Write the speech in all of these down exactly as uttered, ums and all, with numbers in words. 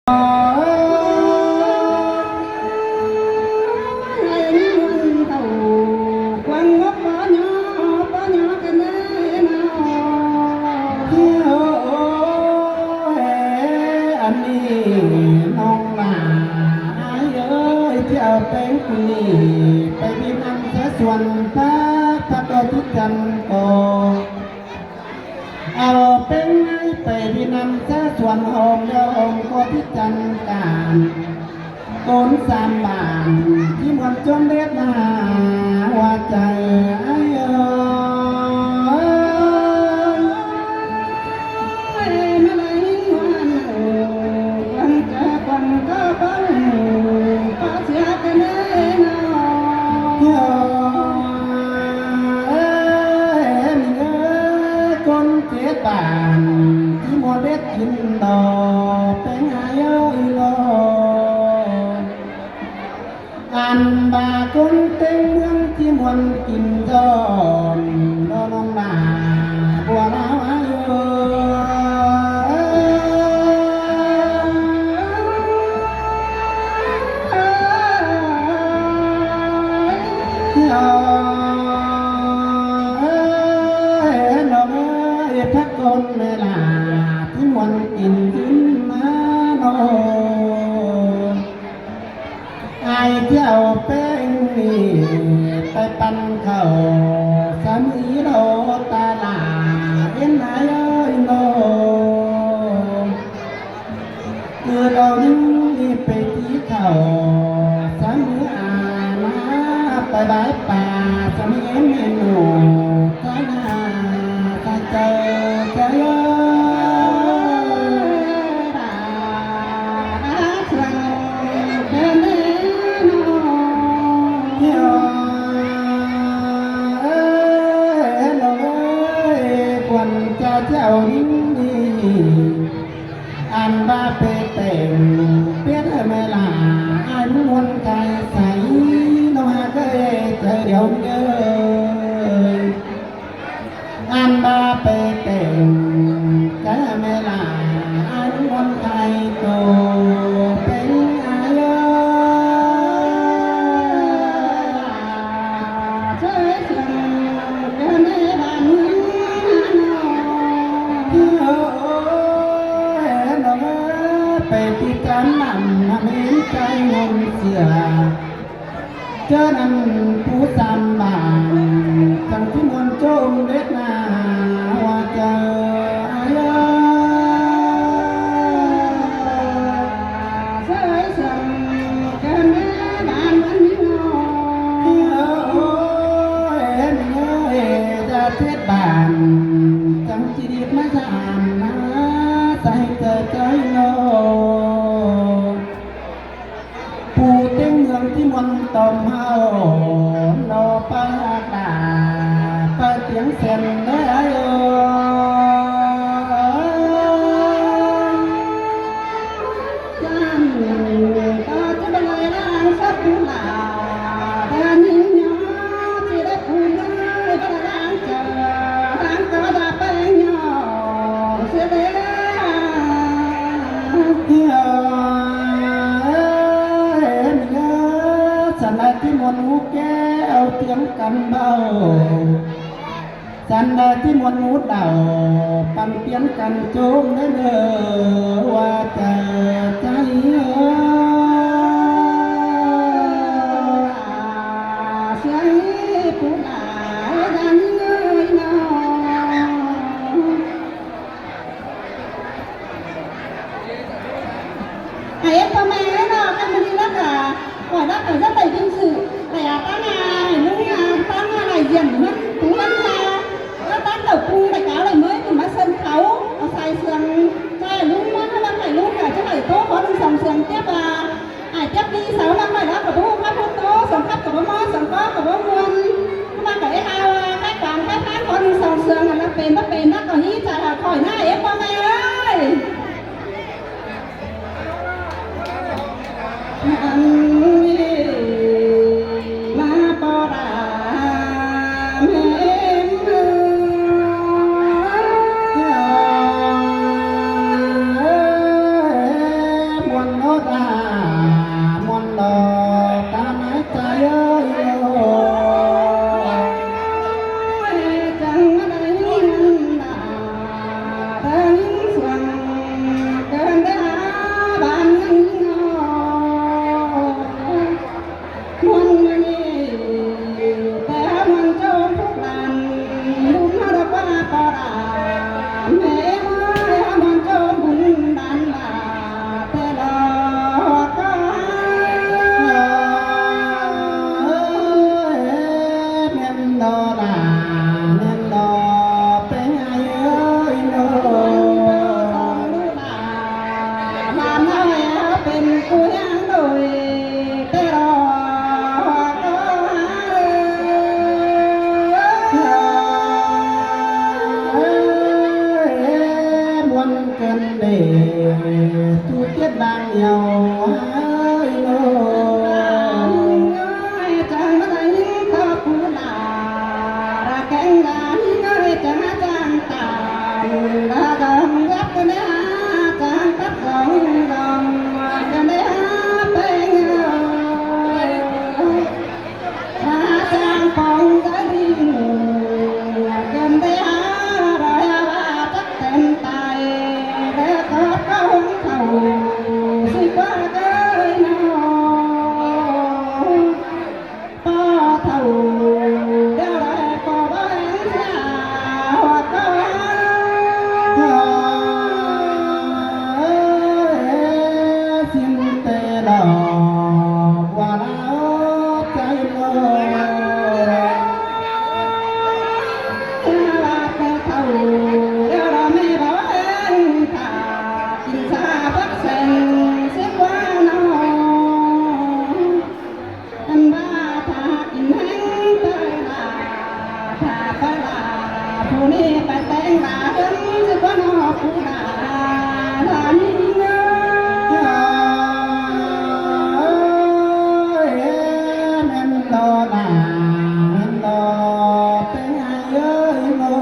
Ăn ꞌnị ꞌnọng ꞌlạ ải ơi, ꞌchí au ꞌpéng ꞌnị pay ꞌviạk ꞌnặn ꞌsá suôn ꞌpá, ꞌpá ꞌcọ ꞌchí chăn ꞌcọ. Au ꞌpéng ꞌnị pay ꞌviạk ꞌnặn ꞌsá suôn ꞌhôm ꞌlẹo ꞌhôm ꞌcọ ꞌchí chăn cản. ꞌCốn sam bản ꞌchí muôn ꞌchốm đét ꞌna ꞌhua chaư ải ơi. ꞌCốn chết bản ꞌchí muôn đét kin đo ꞌpéng ải ơi lo. Ăn ꞌva ꞌcốn ꞌtếng ꞌmướng ꞌchí muôn kin dọn ꞌlo ꞌnọng ꞌlạ ꞌpưa ꞌlạ ải ơi. ꞌNọng ơi, ꞌpá ꞌcốn ꞌmẹ ꞌlạ ꞌchí muôn kin dưn ꞌmá ꞌnọng. Ải ꞌchí au ꞌpéng ꞌnị pay păn khảu ꞌsá ꞌmứ ꞌlo ta ꞌlạ ꞌén ải ơi ꞌnọng. ꞌCứ ꞌlo ꞌnị pay ꞌchí khảu ꞌsá ꞌmứ a ꞌna pay bái pa ꞌsá ꞌmứ ꞌén ꞌnị ꞌnụ. ꞋChá ꞌna ꞌchá chaư ꞌchá ꞌlạ ꞌsướng ꞌpéng ꞌnị ꞌnọng. ꞌNọng ơi, ꞌquám ꞌchá ꞌchí au ꞌnị ăn ꞌva pay tẻng pét ꞌmẹ ꞌlạ ải ꞌmí muôn khai say ꞌnọng ꞌhặc ơi, chaư điêu ꞌnị ơi. Ăn ꞌva pay tẻng pét ꞌmẹ ꞌlạ ải ꞌmí muôn khai tô ꞌpéng ải ơi. Pay ꞌtí chăn ꞌnặn ꞌmá ꞌmến chaư ꞌnặn sửa. ꞌChớ ꞌnặn phủ sam bản chắng ꞌchí muôn ꞌchốm đét ꞌna ꞌhua chaư ải ơi. Ôi, ôi, ôi, ôi, ꞌchá chết bản chắng ꞌchí điếp ꞌmá dản ꞌna sai chaư chaư ꞌnọng. Phủ ꞌtếng ꞌmướng ꞌchí muôn tôm ꞌháu ꞌlo ꞌpá ꞌlạ ꞌpá tiếng sen ꞌlới ải ơi. Săn đa ꞌchí muôn ú ké au tiếng căn báu. Săn đa ꞌchí muôn ú đảo păn tiếng căn ꞌchốm ꞌlới ꞌnớ ꞌhua chaư chaư ꞌnị ơi. Ải ꞌpo ꞌme ꞌnớ, ꞌcọ ꞌmự ꞌnị ꞌlẹo ꞌcọ, khỏi ꞌlẹo ꞌcọ rất là vinh dự đảy ꞌtáng ải ꞌlung, ꞌtáng đại diện ꞌmắn tú ꞌmắn ꞌva, ꞌtáng tổng ꞌpứng đảy cáo đảy ꞌmới ꞌcọ ꞌmá sân khấu, ꞌcọ sai sương, ꞌchoi ꞌlung ꞌmắn ꞌva ꞌcọ ꞌlung ꞌcọ ꞌchí đảy ꞌtố khót ꞌnưng song sương tiếp ꞌva, ải tiếp đi sau ꞌmá khỏi ꞌlẹo ꞌcọ báu khắp ꞌhụ ꞌtố, song khắp ꞌcọ báu ꞌmá, song ꞌcọ ꞌcọ báu ꞌmuôn, ꞌmá ꞌcọ ꞌhế ꞌva, ꞌva, khách quan, khách khán khót ꞌnưng song sương, ꞌlẹo pên, ꞌva pên, ꞌva ꞌcọ ꞌhí chaư hảư khỏi ꞌnớ, ải ꞌpo ꞌme ơi. Pên ꞌcứ ꞌháng đôi té ꞌló ꞌcọ hák ꞌmuôn cơn đê ꞌchu tiết đang ꞌnhẹo ꞌhới ꞌnớ. Chắng ꞌmá đảy ꞌhịn ꞌcọ pú đa, ra kéng đa ꞌhịn ꞌnớ chắng ꞌmá chắng tản, ra dong dắt cơn đê hák chắng cắp dong dong, cơn đê hák péng ơi. Hák chắng pong gia đình, cơn đê hák rai hák chắc tén tai, đê cót ꞌcọ húng thảu, ꞌsịt ꞌquá ꞌcới ꞌnọ. Pó thảu đéo đảy pó báu ꞌhẹn sia ꞌhọt ꞌcọ. Xin té lo ꞌva ꞌlạ ꞌchái lo. Pó thảu đéo đảy ꞌmí báu ꞌhẹn thả, kin sa bắc sen ꞌsịt ꞌquá ꞌnọ. Ăn ꞌva thả kin ꞌhéng ꞌtoi ꞌlạ, thả ꞌpá ꞌlạ, phủ ꞌnị pay téng ꞌlạ ꞌhướn ꞌsịt ꞌquá ꞌnọ phủ đa, đa ꞌnị ꞌnớ. Ơi, ꞌmen lo ꞌlạ, ꞌmen lo, péng ơi ꞌnớ.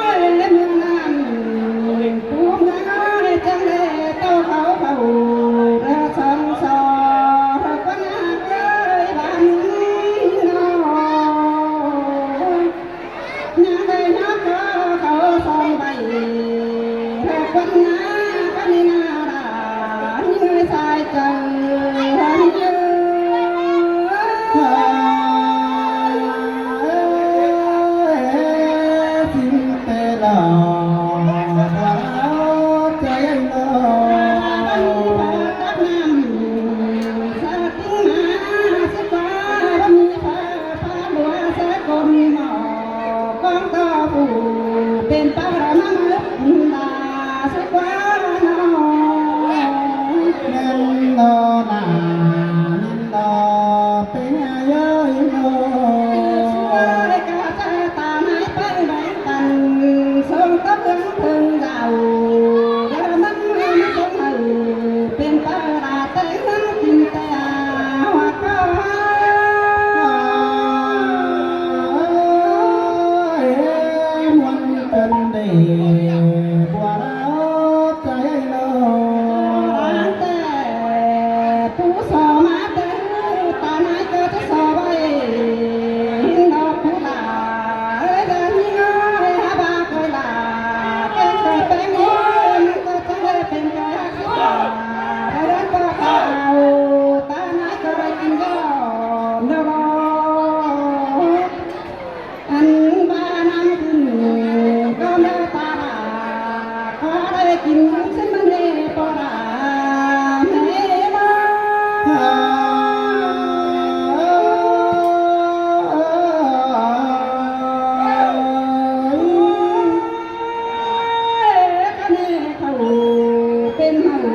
Ơi, ꞌmen ꞌnặn, phủ ꞌnớ chắng đảy ꞌtố khảu khảu, ꞌlạ song so, ꞌlạ ꞌquá ꞌnớ ꞌcới ban ꞌnọ. ꞌNhá đảy ꞌnhá ꞌcọ khảu song vảy, ꞌlạ ꞌquá ꞌnớ ꞌcọ ꞌnị ꞌnạ đa, ꞌnhá sai chaư, ꞌnhá ꞌchí té lo, ꞌva ꞌlạ ꞌchái lo. Tắc ꞌnặn, sa ꞌtếng ꞌmá ꞌsịt ꞌquá, báu ꞌmí pha, pha ꞌlua sa ꞌcốn ꞌnọ, ꞌcóng ꞌtọ phủ pên páo đa ꞌmá ꞌmá ứp đa ꞌsịt ꞌquá ꞌnọ. ꞌMen lo ꞌlạ, ꞌmen lo, péng ơi ꞌnớ. ꞌCọ ꞌchái ta ꞌnái péng bén căn, sông tốc ꞌhướng ꞌpứng dạo, đa ꞌmắn ꞌmắn sông hảư, pên páo đa té ꞌhướn kin té ꞌhọt ꞌcọ. Ơi, ꞌmuôn cơn đê, ꞌva ꞌlạ ꞌchái lo. Té pú so ꞌmá té, ta ꞌnái ꞌcọ ꞌchí so vảy, ꞌhịn lo pú đa, ơi, đa ꞌnị ꞌnớ, ơi, hák ꞌva ꞌcới ꞌlạ, ꞌcới ꞌcới péng ơi, ꞌmắn ꞌcọ chắng đảy pên ꞌcới hák ꞌsịt ꞌlạ, ơi, đa ꞌcọ khảu, ta ꞌnái ꞌcọ đảy kin dú, dú lo. Ăn ꞌva ꞌnặn kin ꞌcọ đảy ta đa, ꞌcọ đảy kin ꞌsịn ꞌmắn ꞌnị ꞌpo đa, ꞌmé lo. Ơi, ꞌcọ ꞌnị khảu pên ꞌháu,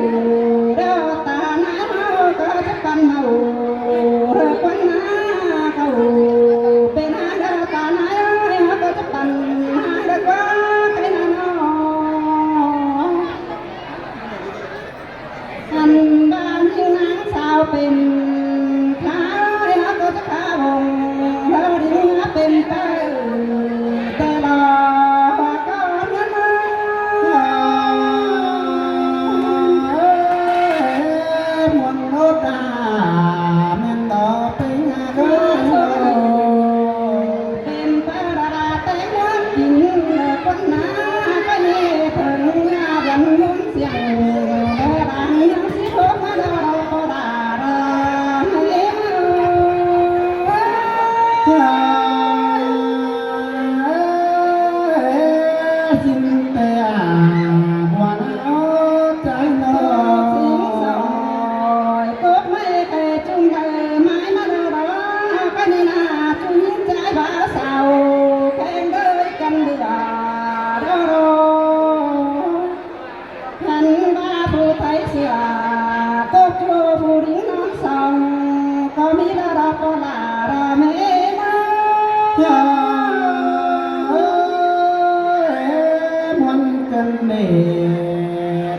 đa ta ꞌnái ꞌháu ꞌcọ chắng păn ꞌháu, ꞌlạ ꞌquá ꞌnớ khảu pên ꞌháng, đa ta ꞌnái ꞌháu ꞌcọ chắng păn ꞌháng, đa ꞌquá ꞌcới ꞌnặn ꞌnọ. ꞌva phủ Thái sửa, cốc ꞌchu phủ đính ꞌnón song, ꞌcọ ꞌmí ꞌla ꞌpo ꞌlạ ꞌmá ꞌmá. Yá, ꞌmí ꞌmuôn cơn ꞌnị,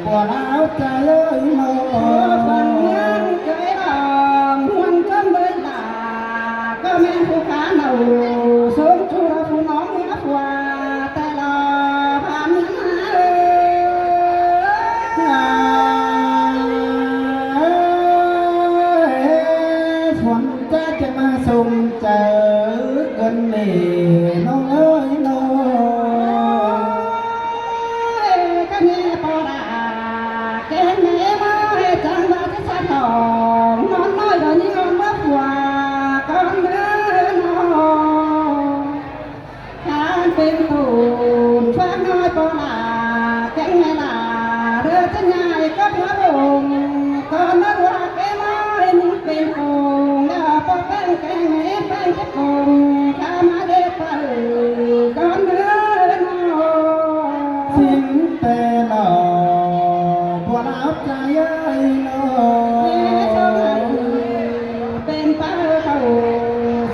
ꞌpo ꞌlạ ꞌchái ơi ꞌnọ. Ơ, ꞌphắn ꞌmướng cơi lòng, ꞌmuôn cơn đới ꞌlạ, ꞌcọ ꞌmen phủ khá nảu, sống ꞌchu phủ ꞌnóng ꞌmá phua, té lỏ ꞌphắn ꞌmướng ơi. Ơ, ꞌphắn ꞌchá ꞌchá ꞌmá sống chaư cơn ꞌnị ꞌnọng ơi ꞌnọ. Ơ, ꞌcọ ꞌnị ꞌpo ꞌlạ, kéng ꞌmá ꞌmá, chắng ꞌva ꞌchí sắt lòng, ꞌnón ꞌnọi đo ꞌnhính ꞌnón ꞌmá phua, con ơi ꞌnọ. Hák pên tủn phák ꞌnọi ꞌpo ꞌlạ, kéng ꞌmá ꞌlạ, ꞌlứa ꞌchí ꞌnhại cắp ꞌmá bông, con ꞌmá ꞌlạ ké ꞌmá ꞌnhính pên bông, ꞌlạ ꞌpo ꞌpéng kéng ꞌmá ꞌpéng cắp bông, khá ꞌmá đé pă, con ơi ꞌnọ. Sính té lỏ, ꞌpo ꞌlạ ꞌchái ơi ꞌnọ. Ê, song ơi, pên pă khảu,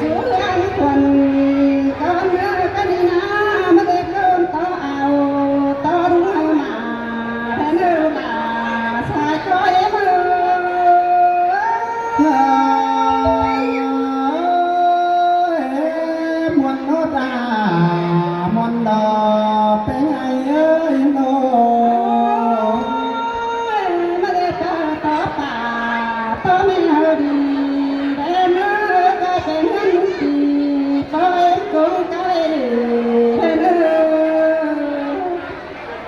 sú ꞌláng khuôn, con ơi, ꞌcọ ꞌnị ꞌná, ꞌmá đé ꞌcốn ꞌto au, ꞌto đung ꞌmá, ꞌhế ꞌnớ ꞌlạ, sai ꞌcọ êm ơi. Ơ, ơ, ơ, ꞌmuôn ꞌnọ ta, ꞌmuôn ꞌnọ, pên ai ơi ꞌnọ. Ơ, ꞌmá đé ꞌcọ ꞌto pă, ꞌto ꞌmí hảư đi, ꞌlé ꞌnớ ꞌcọ pên ꞌhướn ꞌmí ti, ꞌto êm cúng cai, ꞌlé ꞌnớ.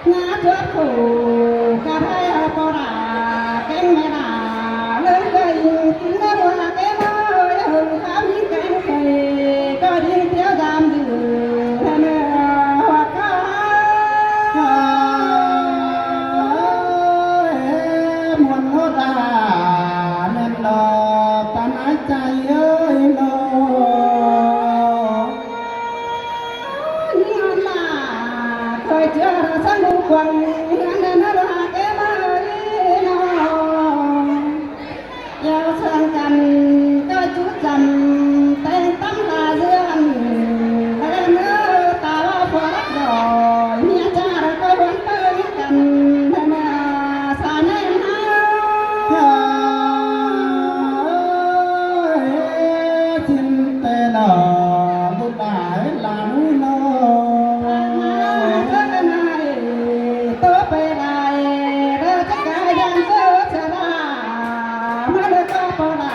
ꞌNhá chuốp phủ ꞌcọ ꞌhại ꞌpo ꞌlạ, kéng ꞌmá ꞌlạ, ꞌlớng ꞌcọ inh, ꞌnớ ꞌlạ ké ꞌmá ơi, hưng kháo inh kéng khuê, ꞌcọ đin tiếu dam dưn, ꞌlé ꞌnớ ꞌhuạk ꞌcọ. Ơ, ơ, ơ, ꞌmuôn ꞌnọ ta, ꞌmen lỏ, ta nái chaư ơi ꞌnọ. ꞌNhính ꞌnón ꞌlạ, khơi ꞌchưa ꞌlạ ꞌsướng ꞌlụk quăng, ꞌhướn ꞌnớ ꞌlạ ké ꞌmá ơi ꞌnọ. Yao ꞌsướng căn ꞌcọ ꞌchu chăm, ꞌtếng tắm ꞌlạ dươn, ꞌlé ꞌnớ ta ꞌva phua lắc đỏ, ꞌmía ꞌchạ ꞌlạ ꞌcọ huốn ꞌpớ căn, ꞌlé ꞌnớ sa ꞌnén ꞌhá. Ơ, ơ, sính té lỏ, ꞌlụk ꞌlạ ꞌláng ꞌnọ. Ơ, ơ, ơ, ơ, ơ, ꞌtố pay lai, ꞌlạ chắc cá dang ꞌchớ ꞌchớ ꞌlạ, ꞌmá ꞌlạ ꞌcọ ꞌpo ꞌlạ,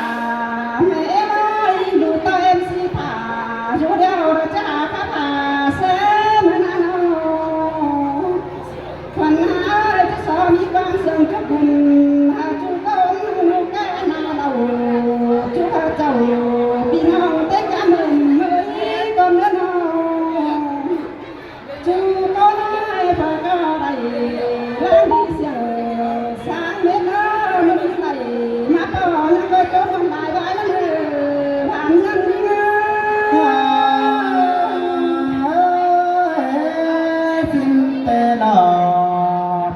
ꞌmá êm ơi, ꞌlụk ꞌtoi êm sí pha, dú điêu ꞌlạ chắc cá pha, sé ꞌmá ꞌnọ. Khuôn ơi, ꞌchớ so ꞌmí ꞌquám sương ꞌchớ bun, hảư ꞌchu ꞌcốn ꞌlụk ké ꞌna lảu, ꞌchu hảư chảu, ꞌpi ꞌnọng té cá mơn ꞌmới ꞌcốn ꞌnớ ꞌnọ. ꞌChu ꞌcốn ơi, pha ꞌcọ đảy, ꞌláng đi siêng, sáng mết ꞌnớ, ꞌmá đi đảy, ꞌmá ꞌpo ꞌnhắng ꞌcọ ꞌcốn ꞌmắn lai ꞌvái ꞌnớ, hẳn ꞌnhắng đi ꞌnớ. Ơ, ơ, ơ, sính té lỏ,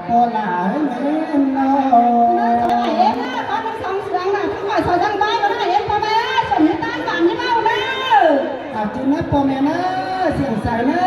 ꞌpo ꞌlạ ơi ꞌnọ. ꞌNớ, ꞌchớ ꞌva ên ꞌnớ, ꞌcọ ꞌnhắng song sương ꞌnớ, ꞌchu khỏi so ꞌdăng ꞌvái ꞌnớ, ên ꞌpo ꞌmá, sôm ꞌnhí ꞌtán bản ꞌnhí ꞌmá ꞌnớ. Au ꞌchu ꞌnớ ꞌpo ꞌmá ꞌnớ, siêng sai ꞌnớ.